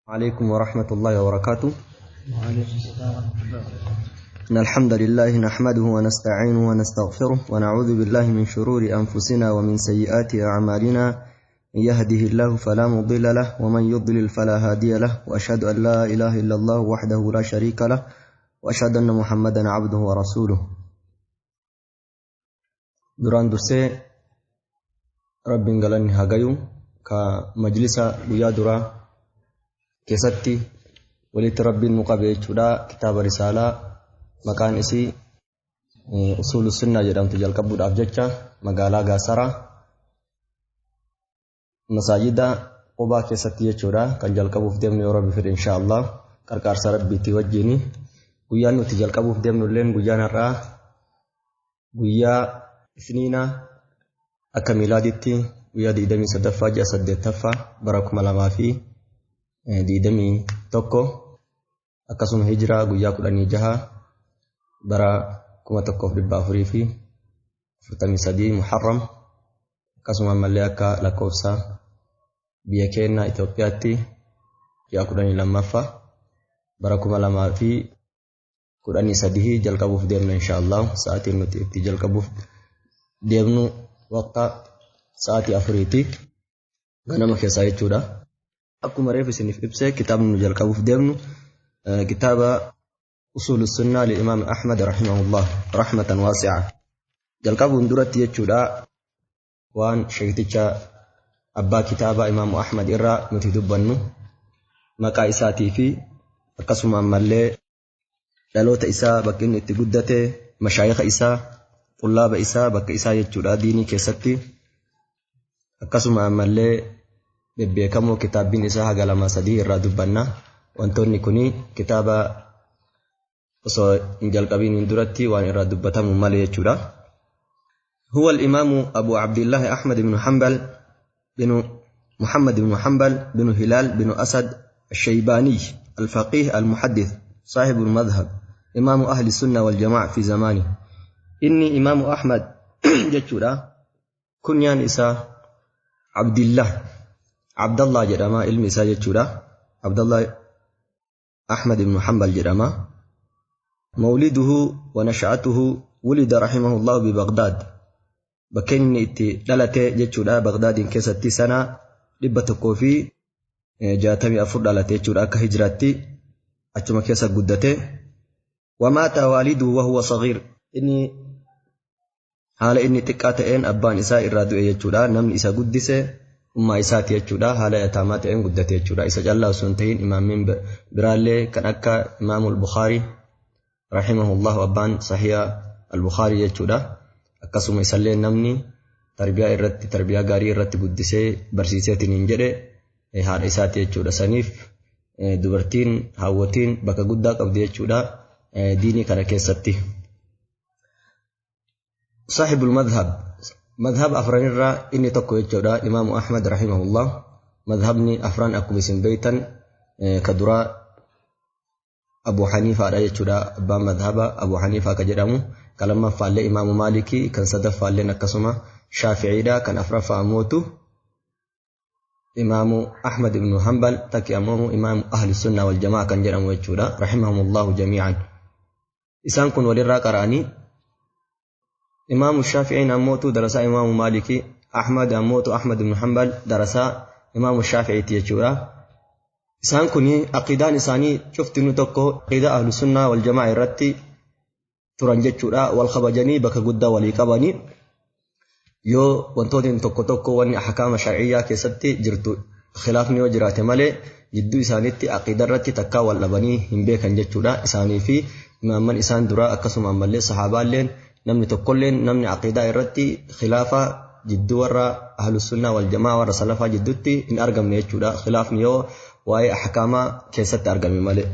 عليكم ورحمة الله وبركاته. وعليكم السلام ورحمة الله وبركاته. إن الحمد لله نحمده ونستعينه ونستغفره ونعوذ بالله من شرور أنفسنا ومن سيئات أعمالنا، من يهده الله فلا مضل له ومن يضلل فلا هادي له، وأشهد أن لا إله إلا الله وحده لا شريك له، وأشهد أن محمدا عبده ورسوله. Duraan dursee Rabbiin galanni haa gayu ka majlisa guyyaa duraa keessatti walitti Rabbiin nu qabe jechuudha. Kitaaba risaalaa maqaan isii Usuulu Sunnaa jedhamtu jalqabuudhaaf jecha magaalaa Gaasaraa masaajida Qubaa keessatti jechuudha kan jalqabuuf deemnu yoo Rabbi fedhe insha Allah qarqaarsa Rabbiitti wajjini. Guyyaan nuti jalqabuuf deemnu illeen guyyaan har'aa guyyaa Isniinaa akka miilaaditti guyyaa 23ffaa ji'a 8ffaa bara 2021, akkasuma hijiraa guyyaa 16 bara 1443 Muharram, akkasuma ammallee akka lakkoofsa biyya keenya Itoophiyaatti ji'a 12ffaa bara 2013 jalqabuuf deemna insha Allah. Sa'aatiin nuti itti jalqabuuf deemnu waqta sa'aatii 4ti ganama keessaa jechuudha. Akkuma reefu isiniif ibse kitaabni nu jalqabuuf deemnu kitaaba Usuulu Sunnaa liImaam Ahmad rahimahullah rahmatan waasi'a. Jalqabuun duratti jechuudha waan sheekticha abbaa kitaabaa Imaamu Ahmad irraa nuti dubbannu maqaa isaatii fi akkasuma ammallee dhaloota isaa, bakka inni itti guddate, mashaayika isaa, qullaaba isaa, bakka isaa jechuudha diinii keessatti, akkasuma ammallee bebbeekamoo kitaabbiin isaa haga 2 3 irraa dubbanna. Wantoonni kuni kitaaba osoo hin jalqabiin duratti waan irraa dubbatamu malee jechuudha. هو الإمام أبو عبد الله أحمد بن حنبل بن محمد بن حنبل بن هلال بن أسد الشيباني الفقيه المحدث صاحب المذهب إمام أهل السنة والجماعة في زمانه. إني إمام أحمد جتشورا كنيان إسا عبد الله، عبد الله جرما علم إسا جتشورا عبد الله أحمد بن حنبل جرما. مولده ونشأته: ولد رحمه الله ببغداد، بكن دلته جتشورا بغداد كيستي سنة لبتكو في 64 دلته جتشورا كهجرتي أچما كيسا قدته. ومات والده وهو صغير، إني حال إني تكاتين أبان إساء إرادو يجورا نمن إساء قدسة أما إساء تيجورا حال يتامات إن قدته يجورا. إساء جل سنتين إمامين برالي كان أكا إمام البخاري رحمه الله أبان صحيح البخاري يجورا. أكسوم إسالي نمني تربية إرتي تربية غاري إرتي قدسة برسيسة تنينجري حال إساء تيجورا. سنيف dubartiin hawwatiin bakka guddaa qabdi jechuudha diinii kana keessatti. Saahibul madhab, madhab afranirraa inni tokko jechuudha Imaamu Ahmad rahimahullah. Madhabni afran akkuma isin beektan ka duraa Abu Haniifaadha jechuudha. Abbaan madhaba Abu Haniifaa ka jedhamu, ka lammaffaallee Imaamu Maalikii, kan sadaffaalleen akkasuma Shaaficiidha, kan afraffaa ammootu إمام أحمد بن حنبل تكي أمامه إمام أهل السنة والجماعة كان جرم وجودا رحمهم الله جميعا. إسان كن وللرا قراني إمام الشافعي أموتو درس إمام مالكي، أحمد أموتو أحمد بن حنبل درس إمام الشافعي تيجورا. إسان كن عقيدان إساني شفت نتوكو عقيدة أهل السنة والجماعة الرتي ترنجتشورا والخبجني بك قد ولي قبني yoo wantootni tokko tokko wanni ahkaama shar'iyyaa keessatti jirtu khilaafni yoo jiraate malee jidduu isaaniitti aqiida irratti takkaa wal dhabanii hin beekan jechuudha. Isaanii fi imaamman isaan duraa akkasuma ammallee sahaabaalleen namni tokkolleen namni aqiidaa irratti khilaafa jidduu warra ahlusunnaa wal jamaa warra salafaa jidduutti hin argamne jechuudha. Khilaafni yoo waa'ee ahkaamaa keessatti argame malee.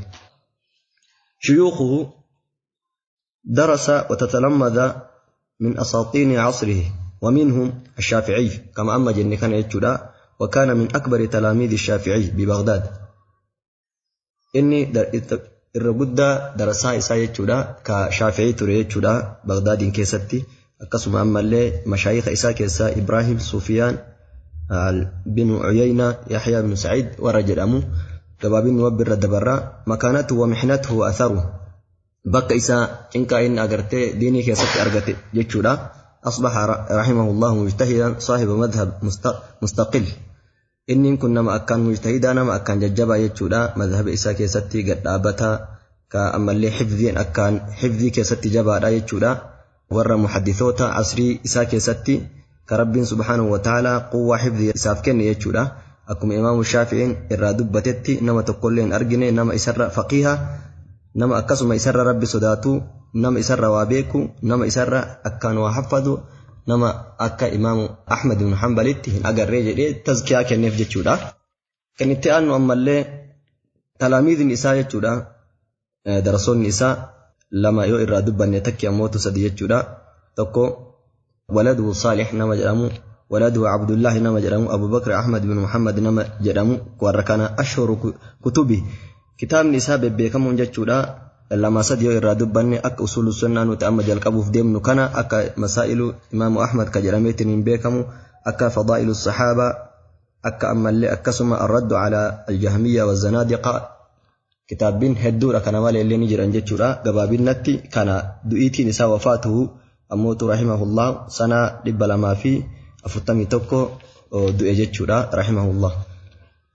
شيوخه درس وتتلمذ من أساطين عصره ومنهم الشافعي كما أما جن كان يجودا، وكان من أكبر تلاميذ الشافعي ببغداد. إني الرجودة درسها إسا يجودا كشافعي تري يجودا بغداد كيستي. أقسم أما اللي مشايخ إسا كيسا إبراهيم سفيان بن عيينة يحيى بن سعيد ورجل أمو Gabaabinni wabbirra dabarraa makaanatu wa mihnatuhu wa atharu bakka isaa cinqaa inni agartee diinii keessatti argate jechuudha. Asbaha rahimahullahu mujtahidan saahiba madhab mustaqil. Inni kun nama akkaan mujtahidaa nama akkaan jajjabaa jechuudha. Madhaba isaa keessatti gadhaabataa ka ammallee xifdiin akkaan xifdii keessatti jabaadha jechuudha. Warra muhaddithoota asrii isaa keessatti ka rabbiin subhaanahu wa ta'ala quwwaa xifdii isaaf kenne jechuudha. Akkuma imaamu Shaafi'iin irraa dubbatetti nama tokkollee hin argine nama isarra faqiiha, nama akkasuma isarra rabbi sodaatu, nama isarra waa beeku, nama isarra akkaan waa haffadu, nama akka imaamu Ahmad ibn Hanbalitti hin agarree jedhee tazkiyaa kenneef jechuudha. Kan itti aanu ammallee talaamiidni isaa jechuudha. Darasoonni isaa lama yoo irraa dubbanne takki ammootu sadi jechuudha. Tokko waladuhu Saalih nama jedhamu, waladuhu Abdullahi nama jedhamu, Abu Bakr Ahmad bin Muhammad nama jedhamu warra kana ashhuru kutubi. Kitaabni isaa bebbeekamuun jechuudha. Lama sadi yoo irraa dubbanne akka usuulu sunnaa nuti amma jalqabuuf deemnu kana akka masaa'ilu imaamu Ahmad ka jedhameetiin hin beekamu, akka fadaa'ilu sahaabaa, akka ammallee akkasuma arraddu alaa aljahmiyya wazanaadiqa kitaabbiin hedduudha kana malee illee ni jiran jechuudha. Gabaabinnatti kana du'iitiin isaa wafaatuhu ammootu rahimahullah sana 241 du'e jechuudha rahimahullah.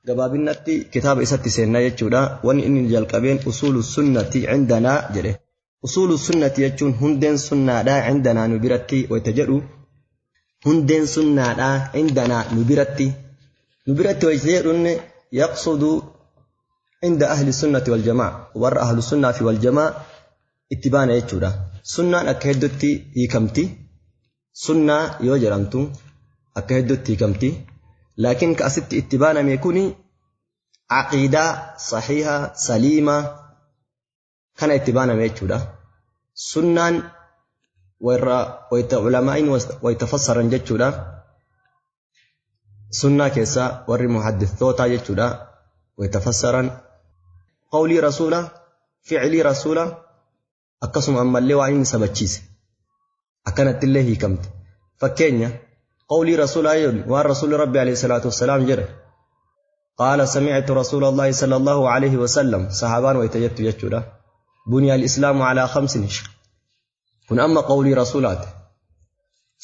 Gabaabinnatti kitaaba isatti seennaa jechuudha. Wanni inni jalqabeen usuulu sunnati cindanaa jedhe. Usuulu sunnati jechuun hundeen sunnaadhaa cindanaa nu biratti wayta jedhu, hundeen sunnaadhaa cindanaa nu biratti nu biratti wayta jedhunne yaqsudu inda ahli sunnati wal jamaa, warra ahlu sunnaa fi wal jamaa itti baana jechuudha. Sunnaan akka hedduutti hiikamti. Sunnaa yoo jedhamtu akka hedduutti hiikamti. Laakiin ka asitti itti baaname kuni aqiidaa sahiha saliima kana itti baaname jechuudha. Sunnaan warra wayta ulamaa'iin wayta fassaran jechuudha. Sunnaa keessaa warri muhaddithootaa jechuudha. Wayta fassaran qawlii rasuula, fi'lii rasuula, akkasuma ammallee waan inni sabachiise akkanatti illee hiikamte. Fakkeenya qawlii rasuulaa jedhu waan rasuulli rabbi alayhi salaatu wassalaam jedhe, qaala sami'tu rasuula allahi sallallahu alayhi wasallam, sahaabaan wayta jettu jechuudha. Buniya al-islaamu alaa khamsin, kun amma qawlii rasuulaati.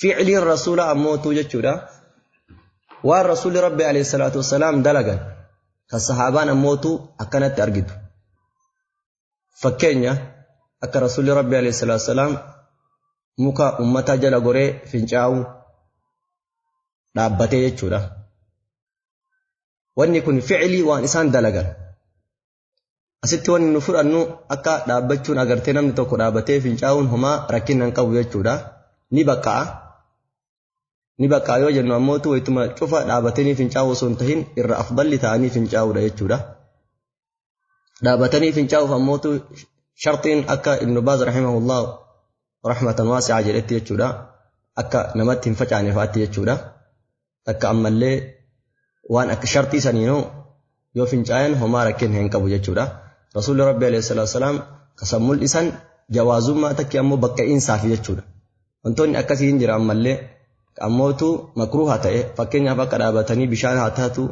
Fi'liin rasuulaa ammootuu jechuudha waan rasuulli rabbi alayhi salaatu wassalaam dalagan kan sahaabaan ammootuu akkanatti argitu. Fakkeenya akka rasuulli rabbi alayhi salaatu wassalaam muka ummataa jala goree fincaa'u dhaabbatee jechuudha. Wanni kun fi'lii waan isaan dalagan. Asitti wanni nu fudhannu akka dhaabbachuun agartee namni tokko dhaabbatee fincaa'uun homaa rakkina hin qabu jechuudha. Ni baqqa'a. Ni baqqa'a yoo jennu ammootu wayituma cufa dhaabbatanii fincaa'uu osoo hin tahin irra afdalli ta'anii fincaa'uudha jechuudha. Dhaabbatanii fincaa'uuf ammootu sharxiin akka Ibn Baaz rahimahullah rahmatan waasi'a jedhetti jechuudha. Akka namatti hin facaane fa'aatti jechuudha. Takka ammallee waan akka sharxii saniinoo yoo fincaayan homaa rakkina hin qabu jechuudha. Rasuulli Rabbi alayhi salaatu wasalaam kasan mul'isan jawaazummaa takki ammoo bakka'iinsaaf jechuudha. Wantoonni akkasii hin jira ammallee ammootu makruuha ta'e, fakkeenyaaf akka dhaabatanii bishaan haa taatu,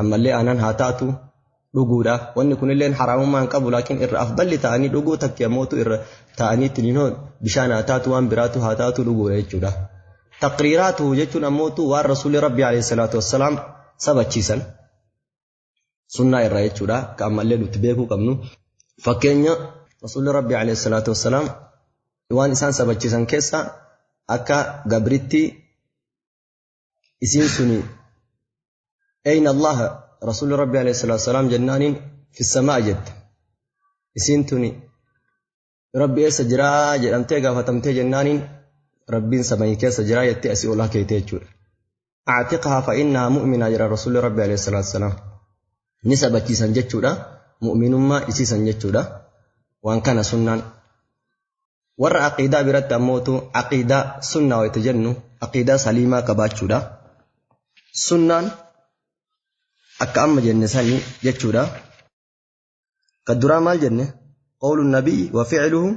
ammallee aanan haa taatu dhuguudha. Wanni kunilleen haraamummaa hin qabu, laakiin irra afdalli ta'anii dhuguu takki ammootu irra ta'anii ittiin bishaan haa taatu waan biraatu haa taatu dhuguudha jechuudha. Taqriiraatu jechuun ammootu waan rasuulli Rabbi alayhi salaatu wassalaam sabachiisan sunnaa irraa jechuudha. Ka ammallee nuti beekuu qabnu. Fakkeenya rasuulli Rabbi alayhi salaatu wassalaam waan isaan sabachiisan keessa akka gabritti isiin suni ayna Allah rasuulli Rabbi alayhi salaatu wassalaam jennaaniin fi samaa jette. Isiin tuni Rabbi eessa jiraa jedhamtee gaafatamtee jennaaniin Rabbiin samii keessa jiraa jettee asii ol hakeete jechuudha. A'tiqhaa fa innahaa mu'mina jedha rasuulli Rabbi alayhi salaatu wassalaam. Ni sabachiisan jechuudha. Mu'minummaa isiisan jechuudha. Waan kana sunnaan. Warra aqiidaa biratti ammootu aqiidaa sunnaa wayita jennu aqiidaa saliimaa qabaachuudha. Sunnaan akka amma jenne sanii jechuudha. Kan duraa maal jenne? Qawlu nabiyyi wa fi'luhu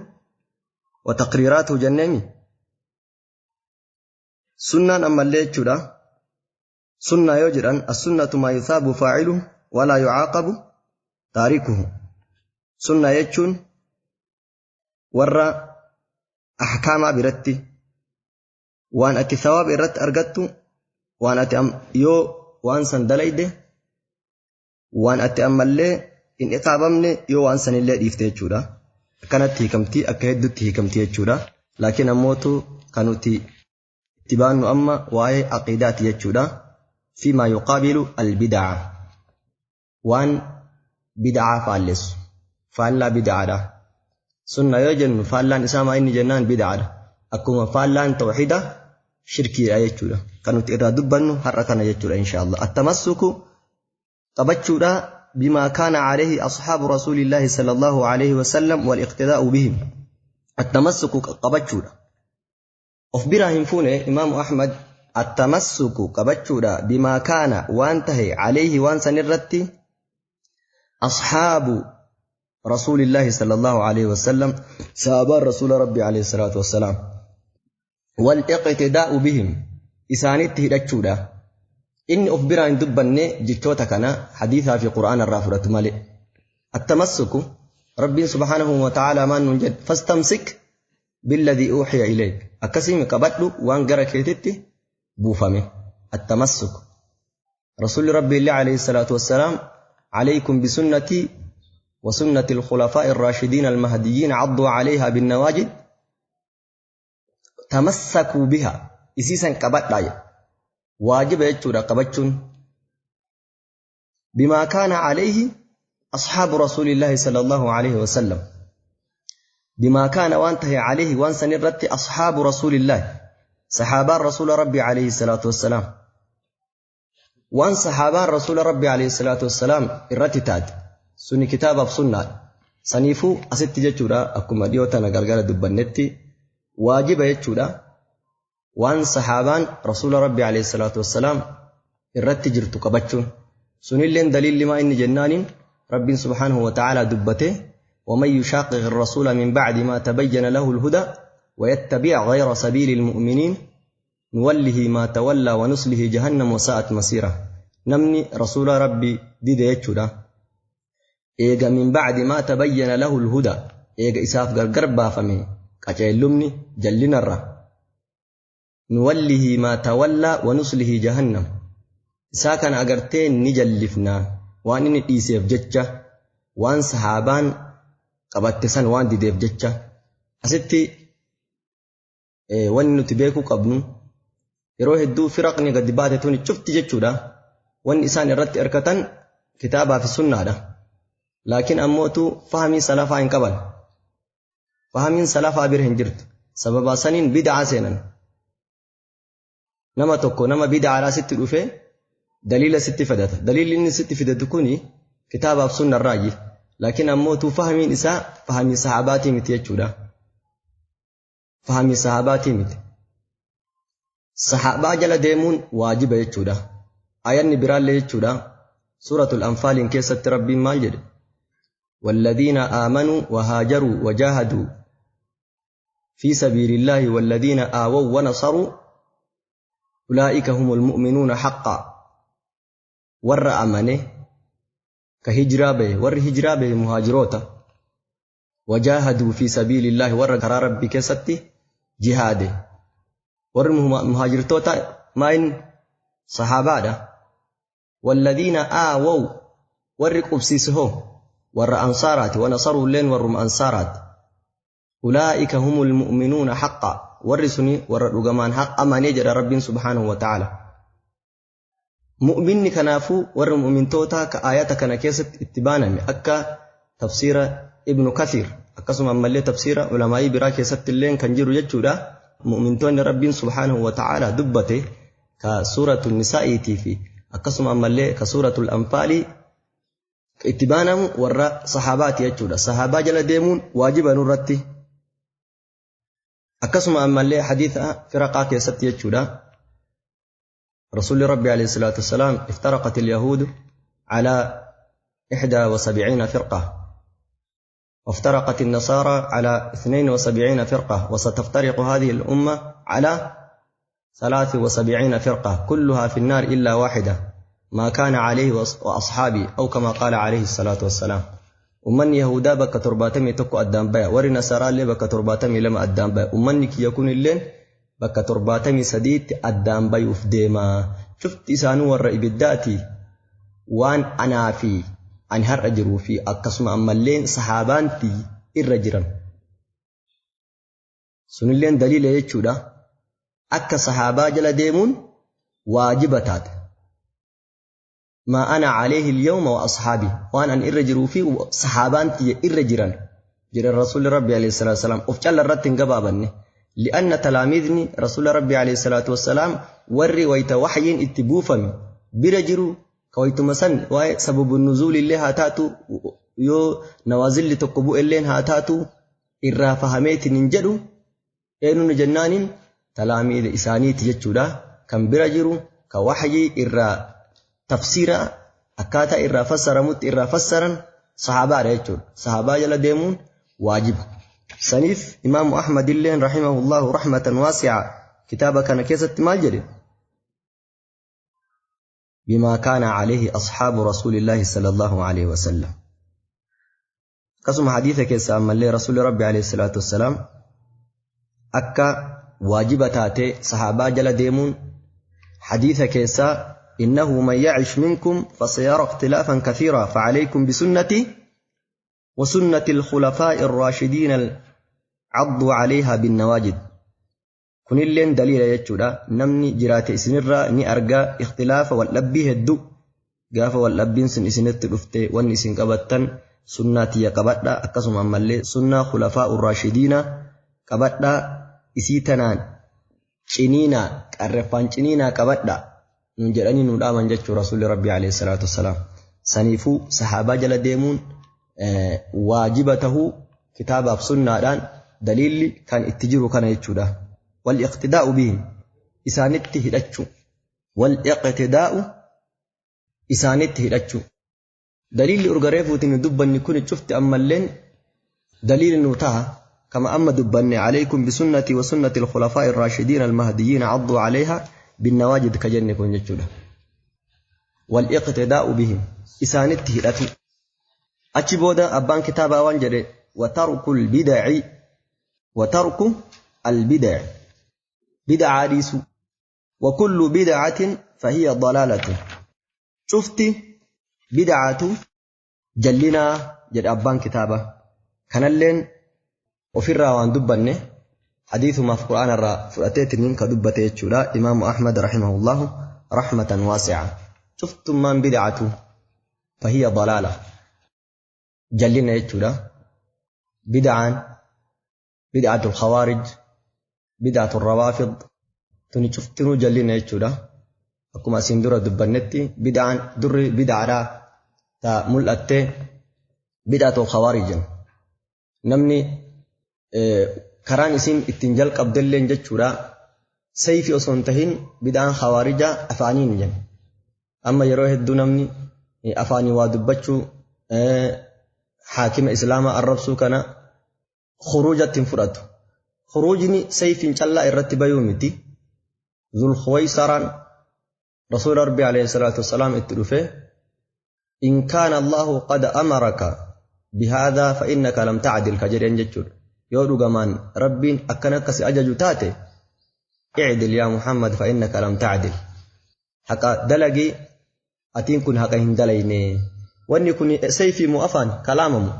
wa taqriiraatuhu jenneemi. Sunnaan ammallee jechuudha. Sunnaa yoo jedhan as-sunnatu maa yusaabu faa'iluhu ولا يعاقب تاركه. سنة يجون ورى أحكام برتي وأن أتي ثواب الرت أرجتو وأن أتي أم يو وأن سندليده وأن أتي أم اللي إن إقابمني يو وأن سن اللي ديفتي كانت هيكمتي أكيد هيكمتي يجورا. لكن أموتو كانوا تبان أما واي عقيدات يجورا فيما يقابل البدعة وان بدعة فالس فالا بدعة سنة يجن فالان إسامة إني جنان بدعة أكما فالان توحيدة شركي يجورا كانوا تإرادوا بنو حركنا يجورا إن شاء الله. التمسك تبجورا بما كان عليه أصحاب رسول الله صلى الله عليه وسلم والاقتداء بهم. التمسك قبتشورا أخبرهم فونه إمام أحمد التمسك قبتشورا بما كان وانتهي عليه وانسنرتي أصحاب رسول الله صلى الله عليه وسلم سابا رسول ربي عليه الصلاة والسلام والاقتداء بهم إسانته رتشورا. إني أخبرهم دبني جتوتك أنا حديثها في قرآن الرافرة مالي. التمسك ربي سبحانه وتعالى ما ننجد فاستمسك بالذي أوحي إليك أكسيم قبتلو وانقرأ كيتتي بوفمي. التمسك رسول ربي الله عليه الصلاة والسلام عليكم بسنتي وسنة الخلفاء الراشدين المهديين عضوا عليها بالنواجد تمسكوا بها إسيسا قبتلا واجب يجتور قبتشون بما كان عليه أصحاب رسول الله صلى الله عليه وسلم بما كان وانتهي عليه وانسنرت أصحاب رسول الله صحابان رسول ربي عليه الصلاة والسلام وان صحابان رسول ربي عليه الصلاة والسلام الرتتاد سني كتاب بسنة سنيفو أست جتورا أكما ديوتنا قلقال دبنتي واجب يجتورا وان صحابان رسول ربي عليه الصلاة والسلام الرتجرت قبتشون سني لين دليل لما إن جنان رب سبحانه وتعالى دبته ومن يشاقق الرسول من بعد ما تبين له الهدى ويتبع غير سبيل المؤمنين نوله ما تولى ونصله جهنم وساءت مصيره. نمني رسول ربي دي ديتشودا إيجا من بعد ما تبين له الهدى إيجا إساف غرغر فمي قجلمني جلنا الرا نوله ما تولى ونصله جهنم ساكن أغرتين نجلفنا waan inni dhiiseef jecha waan sahaabaan qabatte san waan dideef jecha asitti wanni nuti beekuu qabnu yeroo hedduu firaqni gadi baate tuni cufti jechuudha. Wanni isaan irratti hirkatan kitaabaa fi sunnaadha. Laakiin ammootu fahamii salafaa hin qaban. Fahamiin salafaa bira hin jirtu. Sababa saniin bid'aa seenan. Nama tokko nama bid'aadhaa sitti dhufe daliila sitti fidata. Daliilli inni sitti fidatu kuni kitaabaaf sunnarraayi. Laakiin ammootu fahamiin isaa fahamii sahaabaatii miti jechuudha. Fahamii sahaabaatii miti. Sahaabaa jala deemuun waajiba jechuudha. Ayanni biraallee jechuudha. Suuratul Anfaaliin keessatti Rabbiin maal jedhe? والذين آمنوا وهاجروا وجاهدوا في سبيل الله والذين آووا ونصروا أولئك هم المؤمنون حقا. ور أمنه كهجرة به ور هجرة به مهاجروتا وجاهدوا في سبيل الله ور قرار ربي كستي جهاده ور مهاجرتوتا ما إن صحابة والذين آووا ور قبسيسه ور أنصارات ونصروا لين ورم أنصارات أولئك هم المؤمنون حقا ورسني ور رجمان حق أما نجر رب سبحانه وتعالى. مؤمن كنافو ور مؤمن توتا كآيات كان كيست اتبانا أكا تفسير ابن كثير أكسم أما تفسير علماء براك يست اللين كان جيرو يجودا مؤمن تون رب سبحانه وتعالى دبته كسورة النساء تيفي أكسم أما كسورة الأنفال اتبانا ور صحابات يجودا صحابة جل ديمون واجب نورتي أكسم أما حديث فرقات يست يجودا. رسول ربي عليه الصلاة والسلام افترقت اليهود على 71 فرقة وافترقت النصارى على 72 فرقة وستفترق هذه الأمة على 73 فرقة كلها في النار إلا واحدة. ما كان عليه وأصحابي أو كما قال عليه الصلاة والسلام. Ummanni Yahudaa bakka 71 addaan baya. Warri Nasaraallee bakka 72 addaan baya. Ummanni kiyya kunilleen bakka 73tti addaan bayuuf deema. Cufti isaanii warra ibiddaati. Waan anaa fi ani har'a jiruu fi akkasuma ammalleen sahaabaanti irra jiran. Sunilleen daliila jechuudha. Akka sahaabaa jala deemuun waajiba taate. ما أنا عليه اليوم وأصحابي، وأنا أن إرجروا فيه صحابانتي إرجرا جرى الرسول ربي عليه الصلاة والسلام أفجل الرتن قبابني لأن تلاميذني رسول ربي عليه الصلاة والسلام وري ويتوحي اتبوفمي برجروا كويت مسن وسبب النزول اللي هاتاتو يو نوازل لتقبو اللين هاتاتو إرا فهميت ننجدو إنو جنان تلاميذ إساني تجتشودا كان برجروا كوحي إرا تفسيرا أكاتا إرا فسر مت إرا فسرا صحابة رجل صحابة جل ديمون واجب. سنيف إمام أحمد اللين رحمه الله رحمة واسعة كتابة كان كيسة مالجري بما كان عليه أصحاب رسول الله صلى الله عليه وسلم. قسم حديثة كيسة أما اللي رسول ربي عليه الصلاة والسلام أكا واجبتاتي صحابة جل ديمون حديثة كيسة إنه من يعش منكم فسيرى اختلافا كثيرا فعليكم بسنتي وسنة الخلفاء الراشدين عضوا عليها بالنواجد. كن اللين دليل يجودا نمني جرات إسنرا ني أرقى اختلاف والأبي هدو قاف والأبين سن إسنت رفتي وان إسن قبتن سنتي قبتنا أكسم أمالي سنة خلفاء الراشدين قبتنا إسيتنان چنينا قرفان چنينا قبتنا nun jedhanii nu dhaaman jechuu rasuulli rabbi alayhi salaatu wassalaam. Saniifuu sahaabaa jala deemuun waajiba tahuu kitaabaaf sunnaadhaan daliilli kan itti jiru kana jechuudha. Wal-iqtidaa'u bihim isaanitti hidhachuu. Wal-iqtidaa'u isaanitti hidhachuu. Daliilli urgareefuutiin nu dubbanni kun cufti ammalleen daliilli nu taha kama amma dubbanne alaykum bisunnati wa sunnati al-khulafaa'i ar-raashidiin al-mahdiyyiin cadduu alayhaa بالنواجد كجنة كون جتشودا. والاقتداء بهم إسانته هدأتو أتشبودا أبان كتابا وانجري وترك البدع وترك البدع بدع عريس وكل بدعة فهي ضلالة. شفتي بدعة جلنا جد أبان كتابا كان اللين وفي الروان دبنه حديث ما في القرآن الرا فرأتيت منك دبته يتشولا إمام أحمد رحمه الله رحمة واسعة. شفتم من بدعته فهي ضلالة جلنا يتشولا بدعا بدعة الخوارج بدعة الروافض تني شفتنو جلنا يتشولا أكما سندورة دبنتي بدعا در بدعة تا ملأتي بدعة الخوارج نمني karaan isin ittiin jalqabdelleen jechuudha sayfi osoo hin tahin bid'aan khawaarijaa afaaniin jenna. Amma yeroo hedduu namni afaanii waa dubbachuu haakima islaamaa arrabsuu kana khuruujatti hin fudhatu. Khuruujni sayfiin callaa irratti bayuu miti. Zulkhuwaysaraan rasuula rabbi alayhi salaatu wassalaam itti dhufe in kaana Allahu qad amaraka bihaadaa fa innaka lam ta'dil ka jedheen jechuudha. Yoo dhugamaan rabbiin akkana akkasi ajaju taate i'dil yaa Muhammad fa innaka lam ta'dil. Haqa dalagi atiin kun haqa hin dalayne. Wanni kun sayfii mu afaan kalaamamu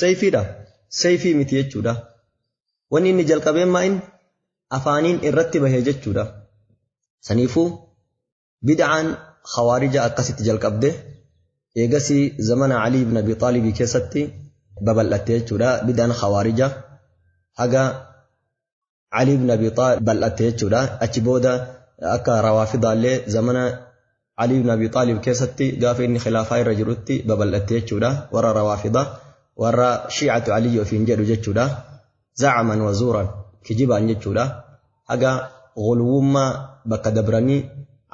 sayfiidha sayfii miti jechuudha. Wanni inni jalqabeen maa'in afaaniin irratti bahee jechuudha. Saniifuu bid'aan khawaarija akkasitti jalqabde eegasii zamana Ali ibn Abi Taalib keessatti babal'atte jechuudha. Bid'aan khawaarija haga Ali ibn Abi Taalib bal'atte jechuudha. Achi booda akka rawaafidaallee zamana Ali ibn Abi Taalib keessatti gaafa inni khilaafaa irra jirutti babal'atte jechuudha. Warra rawaafida warra shiicatu Ali ofiin jedhu jechuudha. Zacaman wa zuuran kijibaan jechuudha. Haga gulwummaa bakka dabranii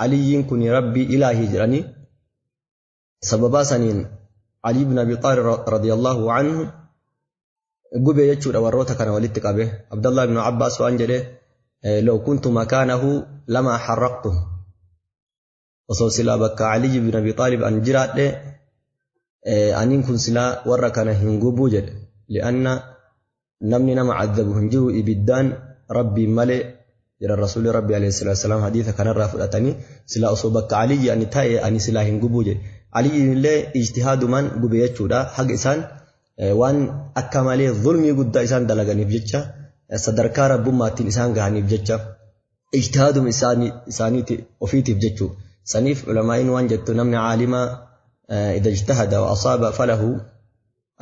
Aliyyiin kun rabbii ilaahii jedhanii sababaa saniin Ali ibn Abi Taalib radiyallahu anhu gubee jechuudha warroota kana walitti qabe. Abdallah ibn Abbas waan jedhe law kuntu makaanahu lama harraqtuhu. Osoo silaa bakka Ali ibn Abi Xaalib an jiraadhe aniin kun silaa warra kana hin gubuu jedhe. Li'anna namni nama cadabu hin jiru ibiddaan rabbiin malee jedhan rasuulli rabbi alayhi salaatu wasalaam hadiisa kanarraa fudhatanii silaa osoo bakka Aliyyi ani ta'e ani silaa hin gubuu jedhe. Aliyyiin illee ijtihaadumaan gube jechuudha. Haga isaan waan akka malee zulmii guddaa isaan dalaganiif jecha sadarkaa rabbummaattiin isaan gahaniif jecha ijtihaaduma isaaniiti ofiitiif jechuu. Saniif ulamaa'iin waan jettu namni caalimaa idha ijtahada wa asaaba falahu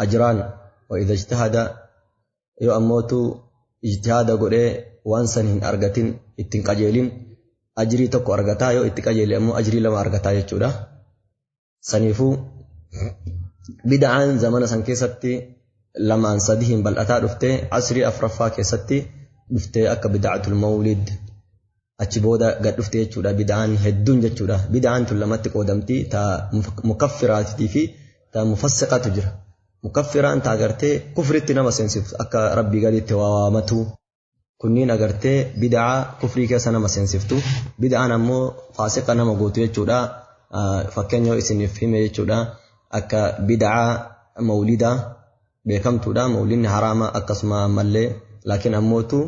ajraan wa idha ijtahada yoo ammootu ijtihaada godhee waan san hin argatin ittiin qajeelin ajrii tokko argataa yoo itti qajeele ammoo ajrii lama argataa jechuudha. Saniifuu bid'aan zamana san keessatti lamaan sadihin bal'ataa dhuftee asrii afraffaa keessatti dhuftee akka bid'atul mawlid achi booda gad dhufte jechuudha. Bid'aan hedduun jechuudha. Bid'aan tun lamatti qoodamti ta mukaffiraatii fi ta mufassiqatu jira. Mukaffiraan ta agartee kufritti nama seensiftu akka rabbii gaditti waa waamatu. Kunniin agartee bid'aa kufrii keessa nama seensiftu. Bid'aan ammoo faasiqa nama gootu jechuudha. Fakkeenya yoo isiniif hime jechuudha. Akka bid'aa mawlidaa beekamtuudha. Mawlidni haraama akkasuma ammallee laakiin ammootu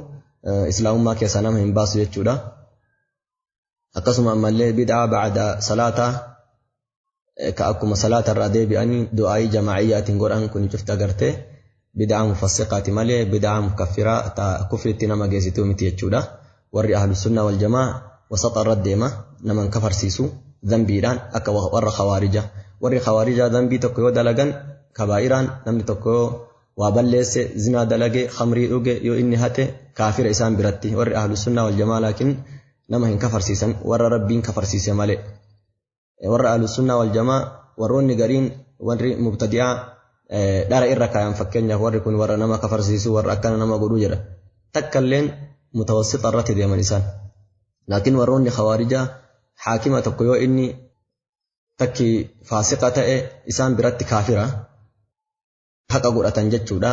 islaamummaa keessa nama hin baasu jechuudha. Akkasuma ammallee bid'aa ba'ada salaataa ka akkuma salaata irraa deebi'anii du'aayii jamaa'iyyaatiin godhan kun cufti agartee bid'aa mufassiqaati malee bid'aa mukaffiraa ta kufritti nama geessituu miti jechuudha. Warri ahlu sunnaa wal jamaa wasaxa irra deema nama hin kafarsiisu dhanbiidhaan akka warra khawaarija. Warri khawaarijaa dhanbii tokko yoo dalagan kabaa'iraan namni tokko yoo waa balleesse zinaa dalage khamrii dhuge yoo inni hate kaafira isaan biratti. Warri ahlu sunnaa wal jamaa laakiin nama hin kafarsiisan warra rabbiin kafarsiise malee. Warra ahlu sunnaa wal jamaa warroonni gariin warri mubtadi'aa dhara irra kaayan fakkeenyaaf warri kun warra nama kafarsiisu warra akkana nama godhuu jedha. Takkalleen mutawassixa irratti deeman isaan. Laakiin warroonni khawaarijaa haakima tokko yoo inni takki faasiqa ta'e isaan biratti kaafira haqa godhatan jechuudha.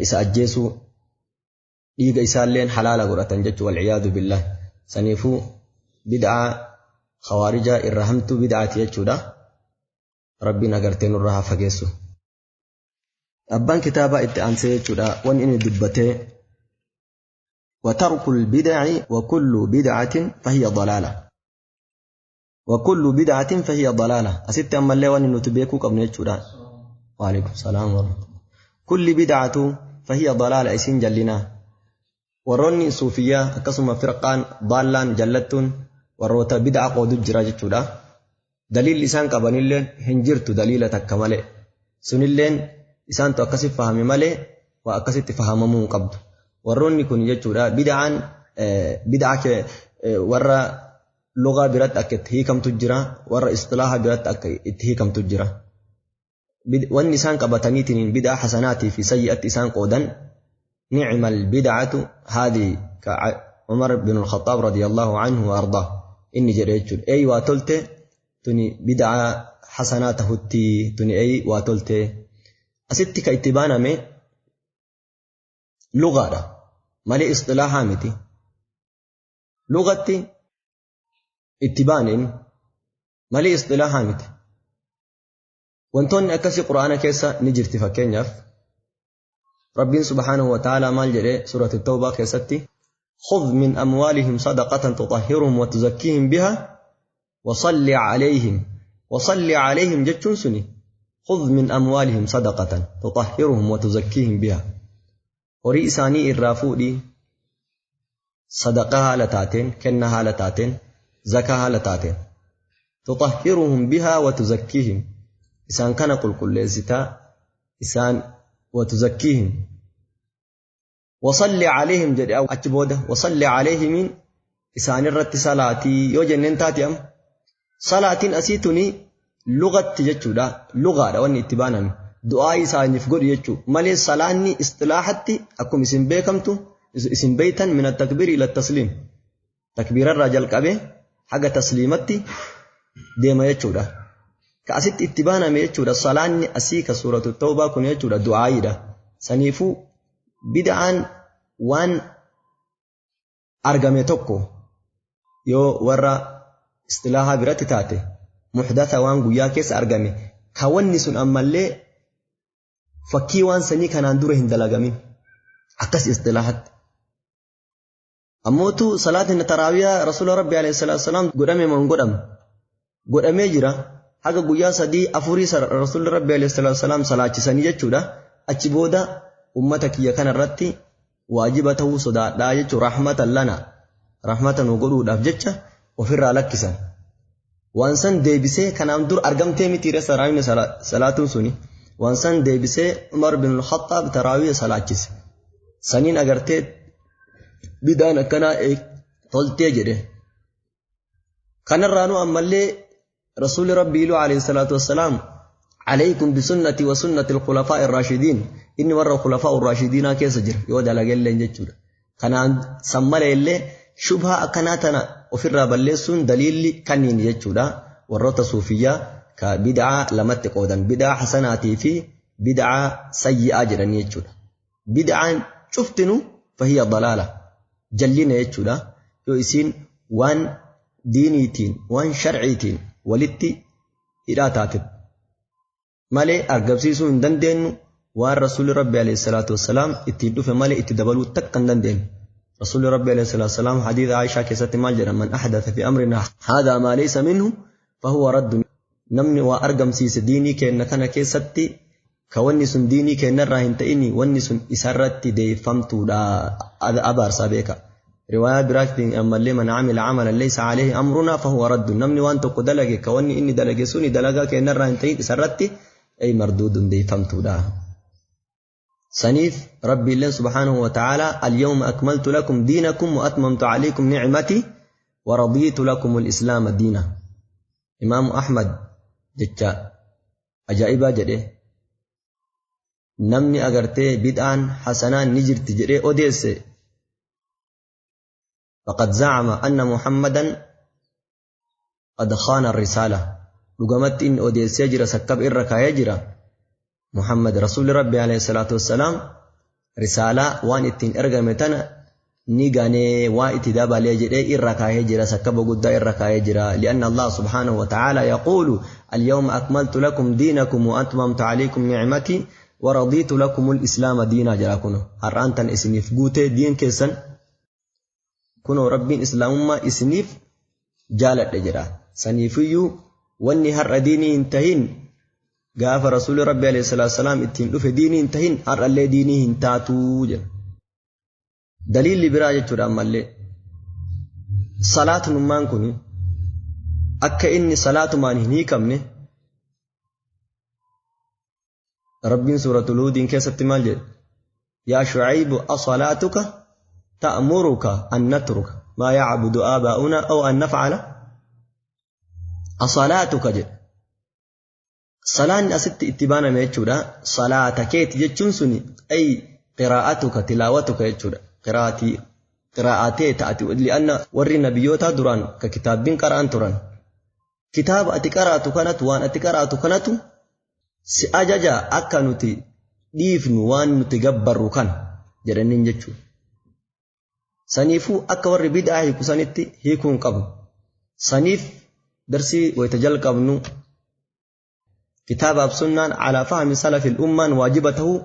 Isa ajjeesuu dhiiga isaalleen halaala godhatan jechuu walciyaadu billah. Saniifuu bid'aa khawaarijaa irra hamtuu bid'aati jechuudha. Rabbiin agartee nurraa haa fageessu. Abbaan kitaabaa itti aansee jechuudha wanni inni dubbatee وترك البدع وكل بدعة فهي ضلالة. وكل بدعة فهي ضلالة. أست أما اللي وأن نتبيكو قبل يجودا. وعليكم السلام ورحمة الله. كل بدعة فهي ضلالة إسين جلنا. وروني صوفية أكسم فرقان ضالان جلتون وروتا بدعة قود الجراج جودا. دليل لسان قبل اللين هنجرت دليلة تكملة. سن اللين إسان تأكسف فهم ملي وأكسف فهممون قبض. warroonni kun jechuudha bid'aan bid'a warra lugaa biratti akka itti hiikamtu jira warra istilaaha biratti akka itti hiikamtu jira. Wanni isaan qabataniitiin bid'a hasanaatii fi sayyi'atti isaan qoodan ni'mal bid'atu haadhi ka Umar bin al-Khattab radiyallahu anhu wa ardaa inni jedhe jechuudha. Ey waa tolte tuni bid'a hasanaa tahutti tuni ey waa tolte asitti ka itti baaname lugaadha malee istilaahaa miti. Lugatti itti baaneen malee istilaahaa miti. Wantoonni akkasii Qur'aana keessa ni jirti fakkeenyaaf Rabbiin subhaanahu wa ta'aalaa maal jedhee suuratu Tawbaa keessatti خذ من أموالهم صدقة تطهرهم وتزكيهم بها وصل عليهم وصل عليهم جتشون سني خذ من أموالهم صدقة تطهرهم وتزكيهم بها horii isaanii irraa fuudhii sadaqaa haala taateen kennaa haala taateen zakaa haala taateen tutahhiruhum bihaa wa tuzakkiihim isaan kana qulqulleessitaa isaan wa tuzakkiihim wasalli calayhim jedhe achi booda wasalli calayhimiin isaan irratti salaatii yoo jenneen taati amma salaatiin asii tuni lugatti jechuudha lugaadha wanni itti baaname du'aa isaaniif godhu jechuu malee salaanni istilaahatti akkuma isin beekamtu isin beeytan min attakbiiri ila tasliim takbiirarraa jalqabee haga tasliimatti deema jechuudha. Ka asitti itti baaname jechuudha salaanni asii ka suuratu tawbaa kun jechuudha du'aayiidha. Saniifuu bid'aan waan argame tokko yoo warra Istilaahaa biratti taate muhdatha waan guyyaa keessa argame ka wanni sun ammallee fakkii waan sanii kanaan dura hin dalagamin akkas istilaahatti. Ammootu salaatiin taraawiyaa rasuula rabbi alayhi salaatu wasalaam godhame moo hin godhamne? Godhamee jira. Haga guyyaa 3 4 rasuulli rabbi alayhi salaatu wasalaam salaachisanii jechuudha. Achi booda ummata kiyya kanarratti waajiba ta'uu sodaadhaa jechuun rahmatan lana rahmata nu godhuudhaaf jecha ofirraa lakkisan. Waan san deebisee kanaan dur argamtee miti reessa taraawiin salaatuun suni. Waan san deebisee Umar bin Khattaab taraawiya salaachise. Saniin agartee bidaan akkanaa toltee jedhe. Kanarraanuu ammallee rasuulli rabbii iluu alayhi salaatu wassalaam عليكم بسنتي وسنة الخلفاء الراشدين إني ورى الخلفاء الراشدين كيس جر يودا لقل جتشورا كان سمّل اللي شبهة أكناتنا وفي الرابلسون دليل كنين جتشورا والرطة صوفية كبدعة لمت قودا بدعة حسناتي في بدعة سيئة جرن جتشورا بدعة شفتنو فهي ضلالة جلنا جتشورا يوسين وان دينيتين وان شرعيتين ولتي إراتاتب malee argamsiisuu hin dandeenyu waan rasuulli rabbi alayhi salaatu wassalaam ittiin dhufe malee itti dabaluu takka hin dandeenyu. Rasuulli rabbi alayhi salaatu wassalaam hadiisa Aishaa keessatti maal jedha man ahdatha fi amrina haadhaa maa laysa minhu fahuwa raddu. Namni waa argamsiise diinii keenna kana keessatti ka wanni sun diinii keennarraa hin ta'ini wanni sun isarratti deeffamtuudha abaarsaa beeka. Riwaayaa biraatiin ammallee man amila amalan laysa alayhi amruna fahuwa raddu. Namni waan tokko dalage ka wanni inni dalage suni dalagaa keennarraa hin ta'in isarratti أي مردود ديفمتودا. سنيف ربي الله سبحانه وتعالى اليوم أكملت لكم دينكم وأتممت عليكم نعمتي ورضيت لكم الإسلام دينا. إمام أحمد جتا أجائبا جده نمني أغرتي بدعا حسنا نجرت جده أوديس فقد زعم أن محمدا قد خان الرسالة. Dhugamatti inni odeessee jira sakkab irra kaayee jira. Muhammad rasuulli rabbi alayhi salaatu wassalaam risaalaa waan ittiin ergame tana ni ganee waa itti dabalee jedhee irra kaayee jira sakkaba guddaa irra kaayee jira. Li'anna Allah subhaanahu wa ta'ala yaquulu al-yawma akmaltu lakum diinakum wa atmamtu alaykum ni'mati wa radiitu lakum al-islaama diinaa jira kuno. Har'aan tan isiniif guutee diin keessan kunoo rabbiin islaamummaa isiniif jaaladhe jedha. Saniifiyyuu wanni har'a diinii hin tahin gaafa rasuulli rabbi alayhi salaatu wassalaam ittiin dhufe diinii hin tahin har'allee diinii hin taatuu jedha. Daliilli biraa jechuudha ammallee salaatunummaan kun akka inni salaatumaan hin hiikamne rabbiin suuratul huudiin keessatti maal jedhe? Yaa Shucaybu asalaatuka ta'muruka an natruka maa yacbudu aabaa'una aw an nafcala asalaatuka jedhe. Salaanni asitti itti baaname jechuudha. Salaata keeti jechuun suni ay qiraa'atuka tilaawatuka jechuudha. Qiraatii qiraa'atee ta'ati li'anna warri nabiyyoota duraan ka kitaabbiin qara'an turan. Kitaaba ati qaraatu kanatu waan ati qaraatu kanatu si ajaja akka nuti dhiifnu waan nuti gabbarru kana jedhaniin jechuudha. Saniifuu akka warri bid'aa hiiku sanitti hiikuu hin qabu. Saniif darsii wayita jalqabnu kitaabaaf sunnaan alaa fahmi salafil ummaan waajiba ta'uu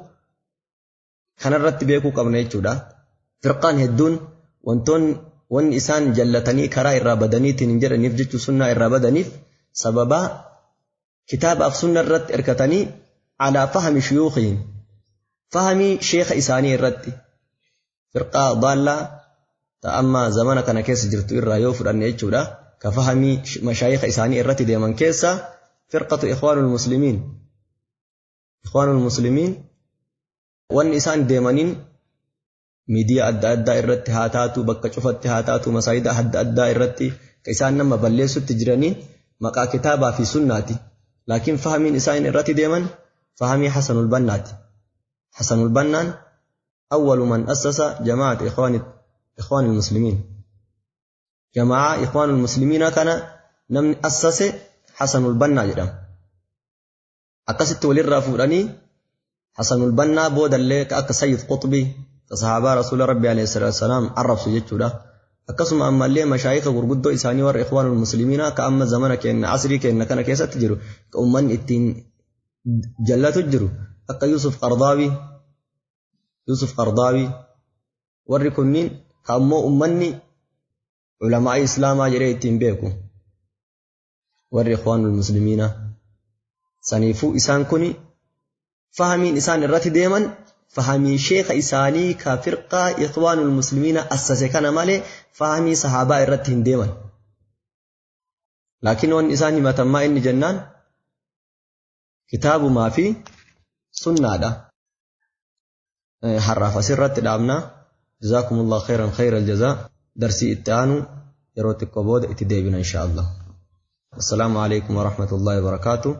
kanarratti beekuu qabna jechuudha. Firqaan hedduun wantoonni wanni isaan jallatanii karaa irraa badaniitiin hin jedhaniif jechuu sunnaa irraa badaniif sababaa kitaabaaf sunna irratti hirkatanii alaa fahmi shuyuukhihim fahmii sheekha isaanii irratti firqaa daallaa ta'ammaa zamana kana keessa jirtu irraa yoo fudhanne jechuudha. Ka fahmii mashaayikha isaanii irratti deeman keessa firqatu ikhwaanul muslimiin. Ikhwaanul muslimiin wanni isaan deemaniin miidiyaa adda addaa irratti haa taatu bakka cufatti haa taatu masaayida adda addaa irratti ka isaan nama balleessutti jiraniin maqaa kitaabaa fi sunnaati. Laakiin fahmiin isaan irratti deeman fahmii Hasanul Bannaati. Hasanul Bannaan awwalu man assasa jamaa'at ikhwaanil muslimiin. Jamaa ikhwaanul muslimiina kana namni assase Hasanul Bannaa jedhama. Akkasitti walirraa fuudhanii Hasanul Bannaa boodallee akka Sayyid Qutbii ka sahaabaa rasuula rabbi alayhi salaatu wassalaam arrabsu jechuudha. Akkasuma ammallee mashaayika gurguddoo isaanii warra Ikhwaanul Muslimiinaa ka amma zamana keenna asrii keenna kana keessatti jiru ka ummanni ittiin jallatu jiru akka Yusuf Qardaawii Yusuf Qardaawii warri kunniin ka ammoo ummanni ulamaa'ii Islaamaa jedhee ittiin beeku warri Ikhwaanul Muslimiinaa. Saniifuu isaan kuni fahamiin isaan irratti deeman fahamii sheeka isaanii ka firqaa Ikhwaanul Muslimiina assase kana malee fahamii sahaabaa irratti hin deeman. Laakiin wanni isaan himatan maa inni jennaan kitaabumaa fi sunnaadha. Har'aaf asirratti dhaabnaa. Jazaakumullahu khairan khairal jazaa. Darsii itti aanu yeroo xiqqoo booda itti deebina insha Allah. Assalaamu alaikum warahmatullahi wabarakaatuh.